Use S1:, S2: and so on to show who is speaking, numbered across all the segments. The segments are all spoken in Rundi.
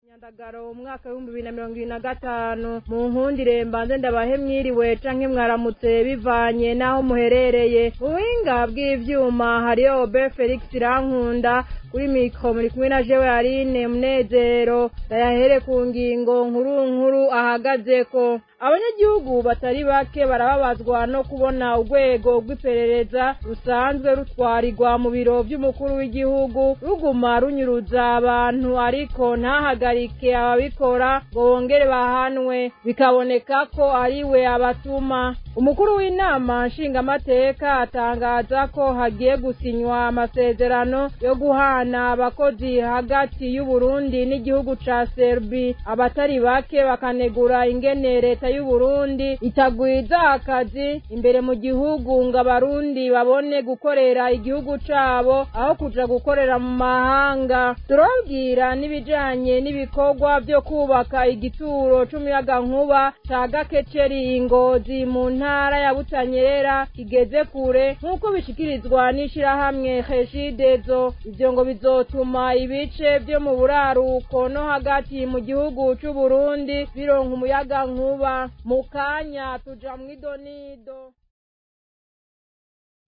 S1: Nyandagaro umwaka w'2025 mu nkundire mbanze ndabahe mwiriwe canke mwaramutse bivanye naho muherereye. Mu buhinga bw'ivyuma hariyo Obe Felix Rankunda, kuri mikro muri kumwe na jewe Aline Munezero. Ndayahere ku ngingo nkuru nkuru ahagazeko. Abanyagihugu batari bake barababazwa no kubona urwego rw'iperereza rusanzwe rutwarirwa mu biro vy'umukuru w'igihugu ruguma runyuruza abantu, ariko ntahagarike ababikora ngo bongere bahanwe, bikaboneka ko ariwe abatuma. Umukuru w'inama nshingamateka atangaza ko hagiye gusinywa amasezerano yo guhana abakozi hagati y'Uburundi n'igihugu ca Serbi. Abatari bake bakanegura ingene leta y'Uburundi itagwiza akazi imbere mu gihugu ngo abarundi babone gukorera igihugu cabo aho kuja gukorera mu mahanga. Turababwira n'ibijanye n'ibikorwa vyo kubaka igituro c'umuyagankuba ca Gakeceri Ingozi mu ntara ya Butanyerera kigeze kure, nk'uko bishikirizwa n'ishirahamwe Regideso. Ivyo ngo bizotuma ibice vyo mu buraruko no hagati mu gihugu c'Uburundi bironka umuyagankuba. Mu kanya tuja mw'idonido.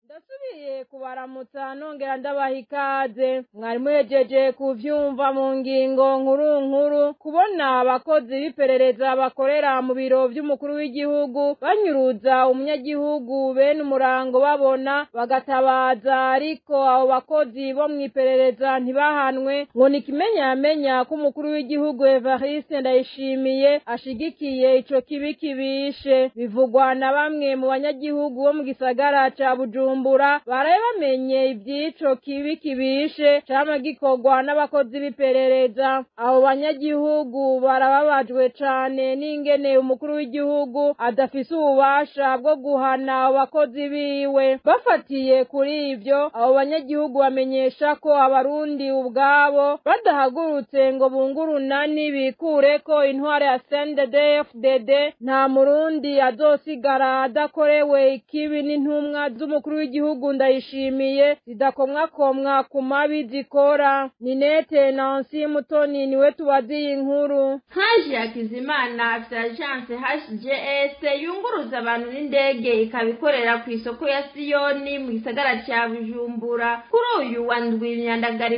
S1: Ndasubiye kubaramutsa nongera ndabaha ikaze. Mwari muhejeje kuvyumva mu ngingo nkuru nkuru kubona abakozi b'iperereza bakorera mu biro vy'umukuru w'igihugu banyuruza umunyagihugu bene umurango babona bagatabaza, ariko abo bakozi bo mw'iperereza ntibahanwe, ngo ni ikimenyamenya ko umukuru w'igihugu Evariste Ndayishimiye ashigikiye ico kibi kibishe. Bivugwa na bamwe mu banyagihugu bo mu gisagara ca Bujumbura baraye bamenye ivy'ico kibi kibishe cama gikorwa n'abakozi b'iperereza. Abo banyagihugu barababajwe cane n'ingene umukuru w'igihugu adafise ububasha bwo guhana abo bakozi biwe. Bafatiye kuri ivyo, abo banyagihugu bamenyesha ko abarundi ubwabo badahagurutse ngo bungurunani bikureko intwaro ya CNDD-FDD, nta murundi azosigara adakorewe ikibi n'intumwa z'umukuru w'igihugu Ndayishimiye zidakomwakomwa ku mabi zikora. Ninete Nancy Mutoni niwe tubaza iyi nkuru.
S2: Haji Hakizimana afite agence HGS yunguruza abantu n'indege, ikaba ikorera ku isoko ya Siyoni mu gisagara ca Bujumbura. Kuri uyu wa ndwi Myandagara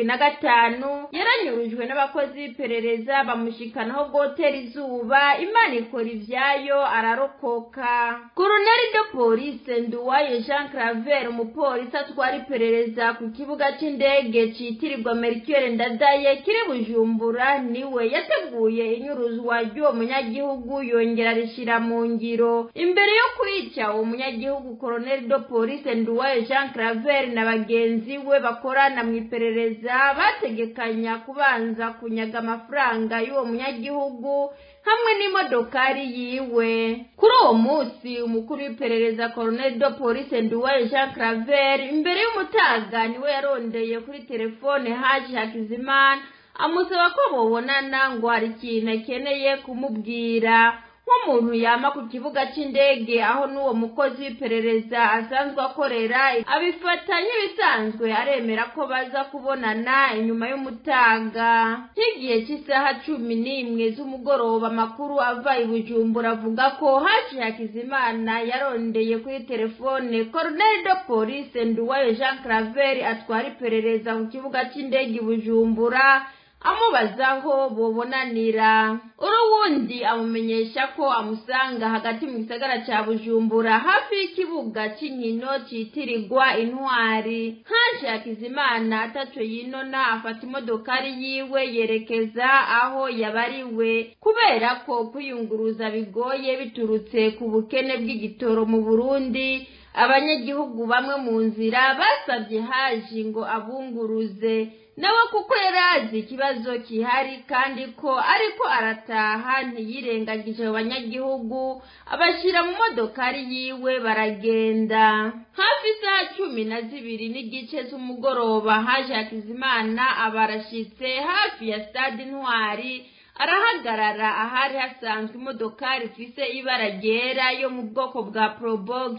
S2: 2025 yaranyurujwe n'abakozi b'iperereza bamushikanaho bwotera izuba, Imana ikora ivyayo ararokoka. Colonel de Police Nduwaye Jean Claver, umupolisi atwara iperereza ku kibuga c'indege citirirwa Melchior Ndadaye kiri Bujumbura, niwe yateguye inyuruzwa ry'uwo munyagihugu yongera rishira mu ngiro. Imbere yo kwica uwo munyagihugu, Colonel de Police Nduwaye Jean Claver na bagenzi we bakorana mu iperereza bategekanya kubanza kunyaga amafaranga y'uwo munyagihugu hamwe n'imodokari yiwe. Kuri uwo munsi umukuru w'iperereza Colonel de Police Nduwaye Jean Claver imbere y'umutaga niwe yarondeye kuri telefone Haji Hakizimana amusaba ko bobonana ngo hari ikintu akeneye kumubwira. Nk'umuntu yama ku kibuga c'indege aho n'uwo mukozi w'iperereza asanzwe akorera, abifata nk'ibisanzwe aremera ko baza kubonana inyuma y'umutaga. Nk'igihe cy'isaha 11 z'umugoroba, amakuru ava i Bujumbura avuga ko Haji Hakizimana yarondeye kuri telefone Colonel de Police Nduwayo Jean Claver atwara iperereza ku kibuga c'indege i Bujumbura, amubaza aho bobonanira. Uruwundi amumenyesha ko amusanga hagati mu gisagara ca Bujumbura hafi y'ikibuga c'inkino citirirwa Intwari. Haje Hakizimana ataco yinona, afata imodokari yiwe yerekeza aho yabariwe. Kubera ko kwiyunguruza bigoye biturutse ku bukene bw'igitoro mu Burundi, abanyagihugu bamwe mu nzira basabye Haji ngo abunguruze, nawe kuko yarazi ikibazo kihari kandi ko ariko arataha, ntiyirengagije abo banyagihugu, abashyira mu modokari yiwe baragenda. Hafi isaha 12:15 z'umugoroba, Haje Hakizimana aba arashitse hafi ya stade Intwari, Arahagarara ahari hasanzwe imodokari ifise ibara ryera yo mu bwoko bwa Probox.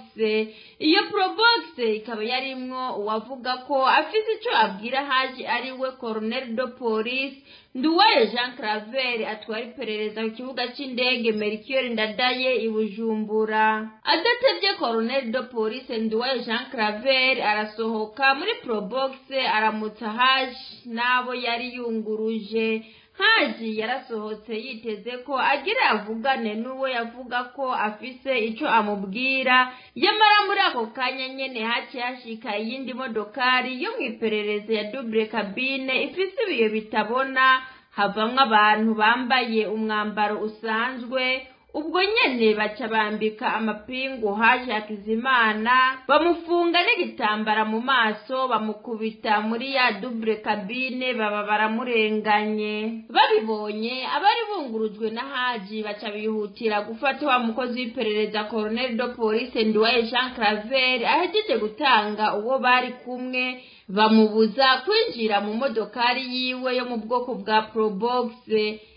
S2: Iyo Probox ikaba yarimwo uwavuga ko afise ico abwira Haji, ari we Colonel de Police Nduwaye Jean Claver, atwara iperereza ku kibuga c'indege Melchior Ndadaye i Bujumbura. Adatevye, Colonel de Police Nduwaye Jean Claver arasohoka muri Probox, aramutsa Haji n'abo yari yunguruje. Haji yarasohotse yiteze ko agira avugane n'uwo yavuga ko afise ico amubwira. Yamara muri ako kanya nyene haciye hashika iyindi modokari yo mw'iperereza ya double cabine ifise ibiyo bitabona, havamwo abantu bambaye umwambaro usanzwe. Ubwo nyene baca bambika amapingu Haji Hakizimana, bamufunga n'igitambara mu maso, bamukubita muri ya double cabine, baba baramurenganye. Babibonye, abari bungurujwe na Haji baca bihutira gufata wa mukozi w'iperereza Colonel de Police Nduwaye Jean Claver ahejeje gutanga uwo bari kumwe, bamubuza kwinjira mu modokari yiwe yo mu bwoko bwa Probox.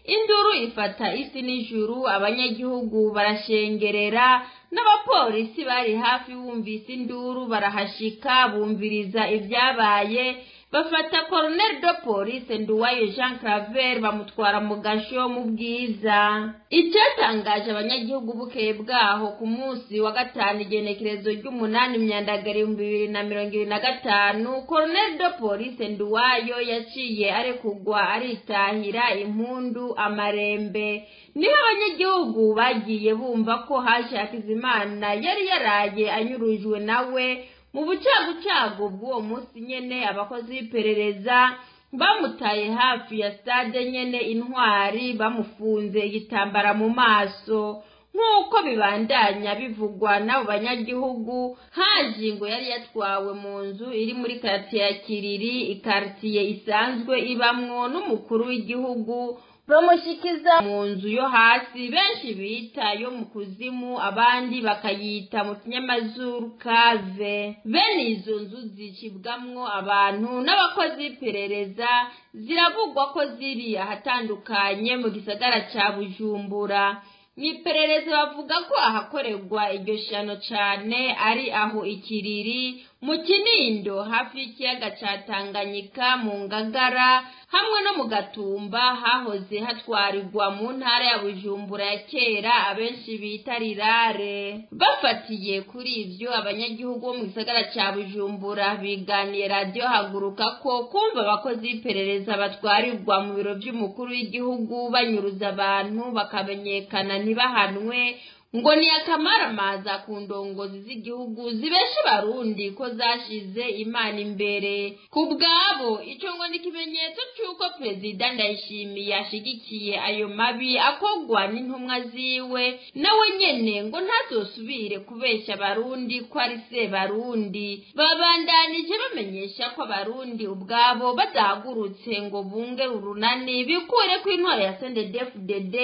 S2: Induru ifata isi n'ijuru, abanyagihugu barashengerera, n'abapolisi bari hafi bumvise induru barahashika, bumviriza ibyabaye, bafata Colonel de Police Nduwayo Jean Claver, bamutwara mu gasho mu Bwiza. Icyatangaje abanyagihugu, bukeye bwaho ku munsi wa gatanu, igenekerezo ry'umunani Myandagara 2025, Colonel de Police Nduwayo yaciye arekugwa, aritahira impundu amarembe. Niho abanyagihugu bagiye bumva ko Haje Hakizimana yari yaraye anyurujwe nawe mu bucagucagu bw'uwo munsi nyene. Abakozi b'iperereza bamutaye hafi ya stade nyene Intwari, bamufunze igitambara mu maso. Nk'uko bibandanya bivugwa n'abo banyagihugu, Haji ngo yari yatwawe mu nzu iri muri karitiye ya Kiriri, ikaritiye isanzwe ibamwo n'umukuru w'igihugu, bamushikiza mu nzu yo hasi benshi bita yo mu kuzimu, abandi bakayita mu kinyamazuru cave. Bene izo nzu zicibwamwo abantu n'abakozi b'iperereza ziravugwa ko ziri ahatandukanye mu gisagara ca Bujumbura. Mu iperereza bavuga ko ahakorerwa iryo shano cane ari aho Ikiriri, mu Kinindo hafi y'ikiyaga ca Tanganyika, mu Ngagara hamwe no mu Gatumba hahoze hatwarirwa mu ntara ya Bujumbura ya kera, abenshi bita Rirare. Bafatiye kuri ivyo, abanyagihugu bo mu gisagara ca Bujumbura biganiye Radiyo Haguruka ko kumva abakozi b'iperereza batwarirwa mu biro vy'umukuru w'igihugu banyuruza abantu bakamenyekana ntibahanwe, ngo ni akamaramaza ku ndongozi z'igihugu zibesha Abarundi ko zashize Imana imbere. Ku bwabo, ico ngo ni ikimenyetso c'uko Perezida Ndayishimiye ashigikiye ayo mabi akorwa n'intumwa ziwe. Nawe nyene ngo ntazosubire kubesha Abarundi ko ari Sebarundi. Babandanije bamenyesha ko Abarundi ubwabo badahagurutse ngo bunge urunani bikure ko intwaro ya CNDD-FDD,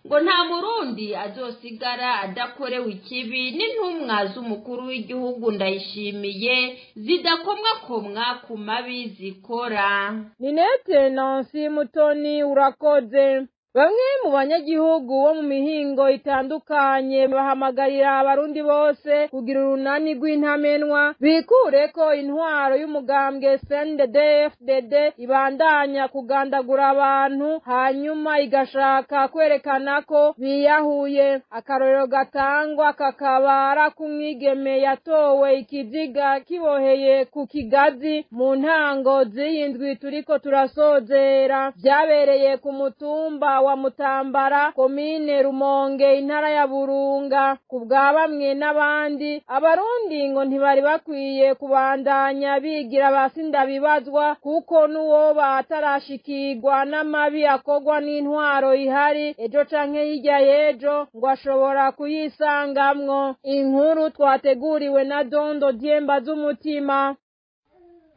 S2: ngo nta Murundi azosigara adakorewe ikibi n'intumwa z'umukuru w'igihugu Ndayishimiye zidakomwakomwa ku mabi zikora.
S1: Ninete Nancy Mutoni, urakoze. Bamwe mu banyagihugu bo mu mihingo itandukanye bahamagarira Abarundi bose kugira urunani rw'intamenwa, bikureko intwaro y'umugambwe CNDD-FDD ibandanya kugandagura abantu, hanyuma igashaka kwerekana ko biyahuye. Akarorero gatangwa kakaba ari ak'umwigeme yatowe ikiziga kiboheye ku kigazi mu ntango z'iyi ndwi turiko turasozera. Vyabereye ku mutumba wa Mutambara, komine Rumonge, intara ya Burunga. Ku bwa bamwe n'abandi, Abarundi ngo ntibari bakwiye kubandanya bigira abasindabibazwa, kuko n'uwoba atarashikirwa n'amabi akorwa n'intwaro ihari, ejo canke hirya y'ejo ngo ashobora kuyisangamwo. Inkuru twateguriwe na Dondo Diemba z'umutima.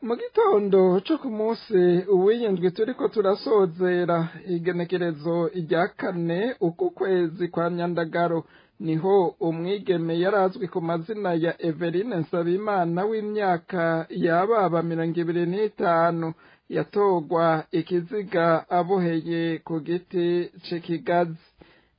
S3: Mu gitondo cyo ku munsi uw'iyindwi turiko turasozera, igenekerezo rya 4 uku kwezi kwa Myandagaro, niho umwigeme yarazwi ku mazina ya Everine Nsabimana w'imyaka yababa 25. Yatogwa ikiziga aboheye ku giti c'ikigazi.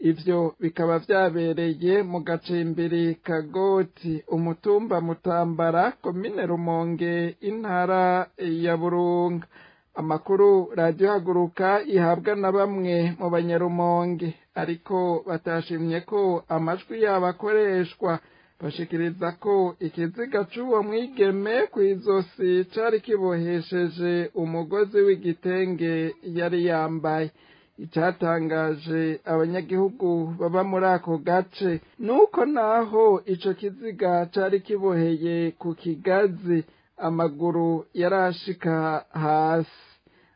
S3: Ivyo bikaba vyabereye mu gacimbiri Kagoti, umutumba Mutambara, komine Rumonge, intara ya Burunga. Amakuru Radiyo Haguruka ihabwa na bamwe mu banyarumonge ariko batashimye ko amajwi yabo akoreshwa, bashikiriza ko ikiziga c'uwo mwigeme kw'izosi cari kibohesheje umugozi w'igitenge yari yambaye. Icatangaje abanyagihugu baba muri ako gace nuko naho ico kiziga cari kiboheye ku kigazi, amaguru yarashika hasi.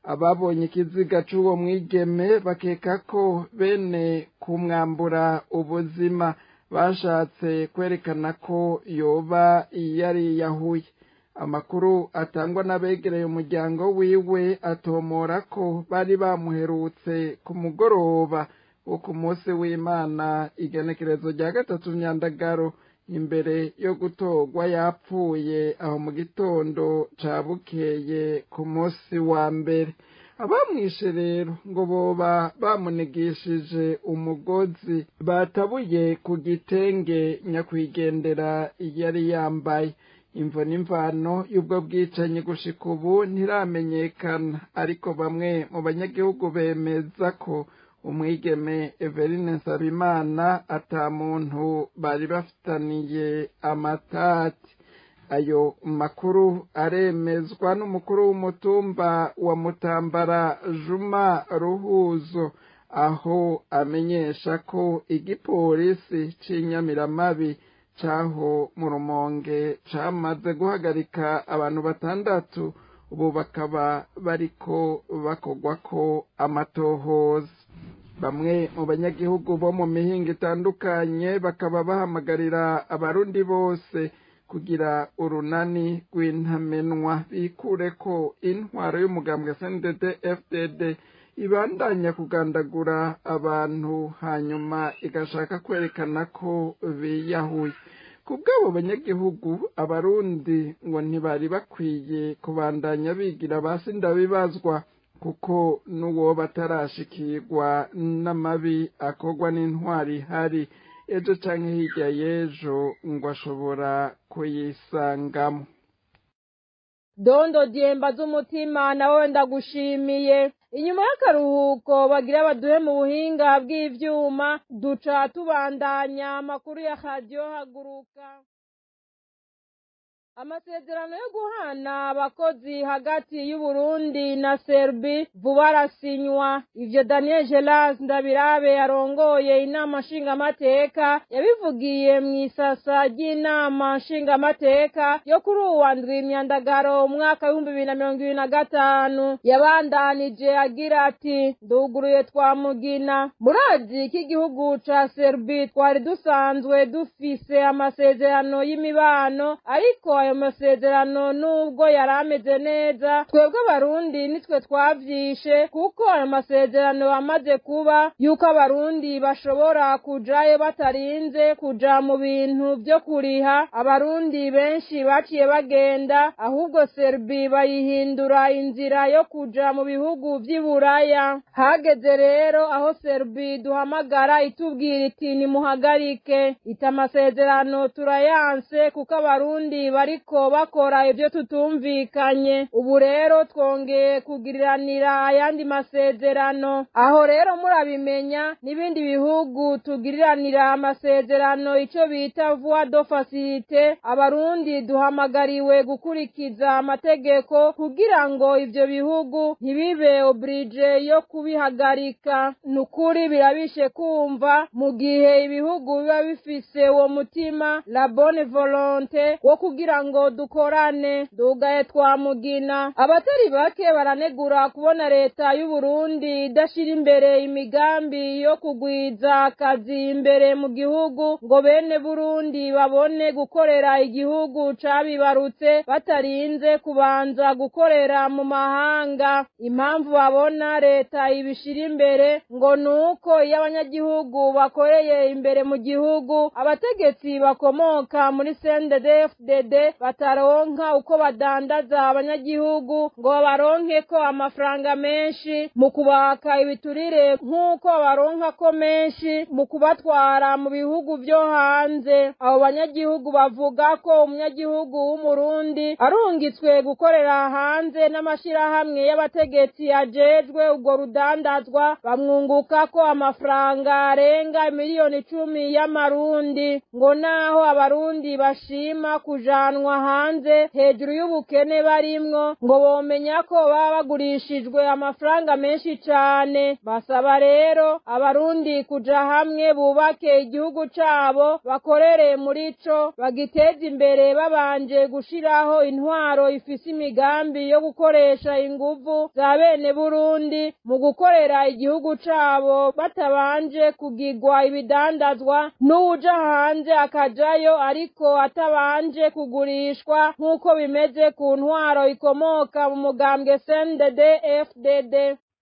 S3: Ababonye ikiziga c'uwo mwigeme bakeka ko bene kumwambura ubuzima bashatse kwerekana ko yoba yariyahuye. Amakuru atangwa n'abegereye umuryango wiwe atomora ko bari bamuherutse ku mugoroba wo ku munsi w'Imana, igenekerezo rya 3 Myandagaro, imbere yo gutorwa yapfuye aho mu gitondo ca bukeye ku munsi wa mbere. Abamwishe rero ngo boba bamunigishije umugozi batabuye ku gitenge nyakwigendera yari yambaye. Imvo n'imvano y'ubwo bwicanyi gushika ubu ntiramenyekana, ariko bamwe mu banyagihugu bemeza ko umwigeme Everine Nsabimana ata muntu bari bafitaniye amatati. Ayo makuru aremezwa n'umukuru w'umutumba wa Mutambara, Juma Ruhuzo, aho amenyesha ko igipolisi c'inyamiramabi caho mu Rumonge camaze guhagarika abantu 6, ubu bakaba bariko bakogwako amatohoza. Bamwe mu banyagihugu bo mu mihingo itandukanye bakaba bahamagarira abarundi bose kugira urunani rw'intamenwa, bikureko intwaro y'umugambwe CNDD FDD ibandanya kugandagura abantu, hanyuma igashaka kwerekana ko biyahuye. Kubw'abo banyagihugu, abarundi ngo ntibari bakwiye kubandanya bigira basi ndabibazwa, kuko n'uwo batarashikirwa n'amabi akorwa n'intwari ihari ejo canke hirya y'ejo ngo ashobora kuyisangamo.
S1: Dondo Diemba z'umutima nawe ndagushimiye. Inyuma y'akaruhuko bagira baduhe mu buhinga bw'ivyuma, duca tubandanya amakuru ya Radio Haguruka. Amasezerano yo guhana abakozi hagati y'Uburundi na Serbi vuba arasinywa. Ivyo Daniel Gelas Ndabirabe arongoye inama nshingamateka yabivugiye mw'isasa ry'inama nshingamateka yo kuri uwa ndwi Imyandagaro umwaka w'2025. Yabandanije agira ati: nduguruye twamugina, murazi ko igihugu ca Serbi twari dusanzwe dufise amasezerano y'imibano, ariko ayo masezerano nubwo yari ameze neza, twebwe abarundi nitwe twavyishe, kuko ayo masezerano amaze kuba yuko abarundi bashobora kujayo batarinze kuja mu bintu vyo kuriha, abarundi benshi baciye bagenda, ahubwo Serbi bayihindura inzira yo kuja mu bihugu vy'iburaya. Hageze rero aho Serbi duhamagara itubwira iti nimuhagarike, iti amasezerano turayanse kuko abarundi bariko bakora ibyo tutumvikanye. Ubu rero twongeye kugiriranira ayandi masezerano. Aho rero murabimenya n'ibindi bihugu tugiriranira amasezerano, ico bita voie de facilité. Abarundi duhamagariwe gukurikiza amategeko kugira ngo ivyo bihugu ntibibe oblige yo kubihagarika. Nukuri birabishe kumva mu gihe ibihugu biba bifise uwo mutima, la bonne volonté, wo kugira ngo dukorane. Ndugaye twamugina. Abatari bake baranegura kubona leta y'u Burundi idashira imbere imigambi yo kugwiza akazi imbere mu gihugu, ngo bene Burundi babone gukorera igihugu cabibarutse batarinze kubanza gukorera mu mahanga. Impamvu babona leta ibishira imbere ngo nuko iyo abanyagihugu bakoreye imbere mu gihugu, abategetsi bakomoka muri CNDD-FDD hanze bataronka uko badandaza abanyagihugu ngo baronke ko amafaranga menshi mu kubaka ibiturire nk'uko baronka ko menshi mu kubatwara mu bihugu vyo hanze. Abo banyagihugu bavuga ko umunyagihugu w'Umurundi arungitswe gukorera hanze n'amashirahamwe y'abategetsi ajejwe ubwo rudandazwa bamwunguka ko amafaranga arenga 10 miliyoni y'amarundi. Ngo naho abarundi bashima kujanwa hanze hejuru y'ubukene barimwo, ngo bomenya ko baba bagurishijwe amafaranga menshi cane. Basaba rero abarundi kuja hamwe bubake igihugu cabo, bakorere muri co, bagiteze imbere babanje gushiraho intwaro ifise imigambi yo gukoresha inguvu za bene Burundi mu gukorera igihugu cabo, batabanje kugigwa ibidandazwa n'uwuja hanze akajayo ariko atabanje kugurishwa nk'uko bimeze ku ntwaro ikomoka mu mugambwe CNDD FDD.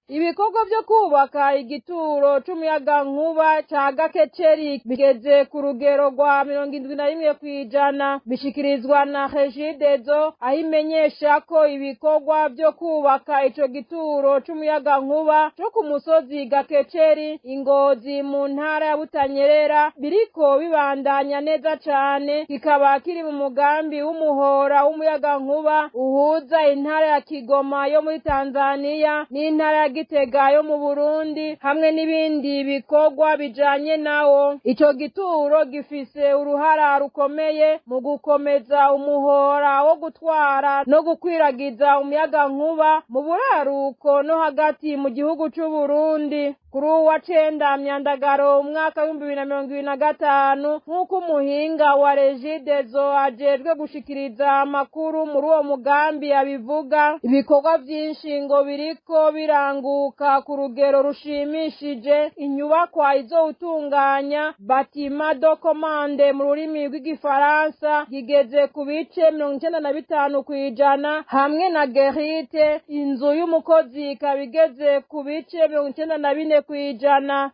S1: Ibikorwa vyo kubaka igituro c'umuyagankuba ca Gakeceri bigeze ku rugero rwa 71%, bishikirizwa na Regideso, aho imenyesha ko ibikorwa vyo kubaka ico gituro c'umuyagankuba co ku musozi Gakeceri Ingozi mu ntara ya Butanyerera biriko bibandanya neza cane, kikaba kiri mu mugambi w'umuhora w'umuyagankuba uhuza intara ya Kigoma yo muri Tanzania n'intara ya Gitega yo mu Burundi hamwe n'ibindi bikorwa bijanye nawo. Ico gituro gifise uruhara rukomeye mu gukomeza umuhora wo gutwara no gukwiragiza umuyagankuba mu buraruko no hagati mu gihugu c'u Burundi. Kuri uwa 9 Myandagaro umwaka w'2025, nk'uko umuhinga wa Regideso ajejwe gushikiriza amakuru muri uwo mugambi abivuga, ibikorwa vyinshi ngo biriko biranguka ku rugero rushimishije. Inyubakwa izowutunganya, bâtiment de commande mu rurimi rw'igifaransa, gigeze ku bice 95%, hamwe na guérite, inzu y'umukozi, ikaba igeze ku bice 94%.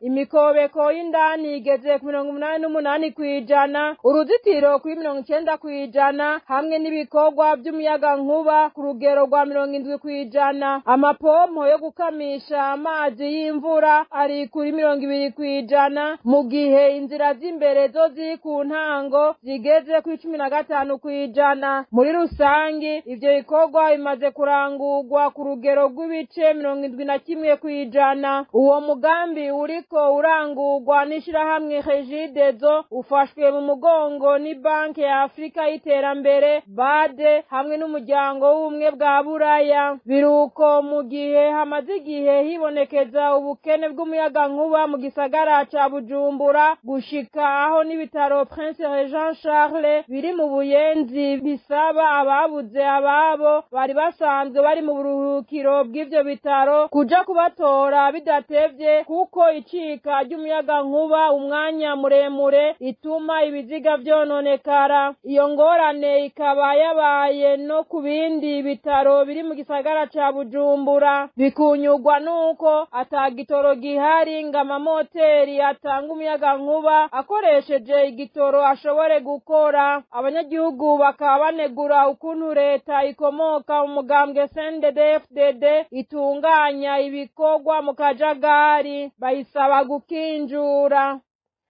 S1: Imikobeko y'indani igeze ku 88%, uruzitiro kuri 90%, hamwe n'ibikorwa vy'umuyagankuba ku rugero rwa 70%. Amapompo yo gukamisha amazi y'imvura ari kuri 20%, mu gihe inzira z'imbere zo ziri ku ntango zigeze kuri 15%. Muri rusangi ivyo bikorwa bimaze kurangurwa ku rugero rw'ibice 71%. Uwo mugambi uriko urangurwa n'ishirahamwe Regideso, ufashwe mu mugongo ni Banki ya Afurika y'Iterambere BAD hamwe n'umuryango w'ubumwe bwa Buraya. Biruko mu gihe hamaze igihe hibonekeza ubukene bw'umuyagankuba mu gisagara ca Bujumbura, gushika aho n'ibitaro Prince Jean Charles biri mu Buyenzi bisaba ababuze ababo bari basanzwe bari mu buruhukiro bw'ivyo bitaro kuja kubatora bidatevye, kuko icika ry'umuyagankuba umwanya muremure ituma ibiziga vyononekara. Iyo ngorane ikaba yabaye no ku bindi bitaro biri mu gisagara ca Bujumbura, bikunyurwa nuko ata gitoro gihari ngo amamoteri atanga umuyagankuba akoresheje igitoro ashobore gukora. Abanyagihugu bakaba banegura ukuntu leta ikomoka mu mugambwe CNDD-FDD itunganya ibikorwa mu kajagari, bayisaba gukinjura.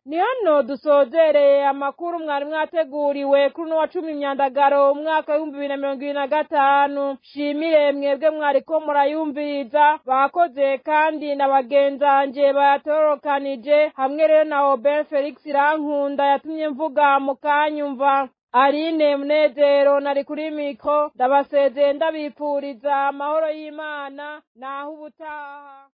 S1: Ni hano dusozereye amakuru mwari mwateguriwe kuri uno wa 10 Myandagaro umwaka w'2025. Shimire mwebwe mwariko murayumviriza, bakoze kandi na bagenzanje bayatorokanije, hamwe rero na Aubin Felix Irankunda yatumye mvuga mukanyumva. Aline Munezero nari kuri micro, ndabasezeye ndabipfuriza amahoro y'Imana, naho ubutaha.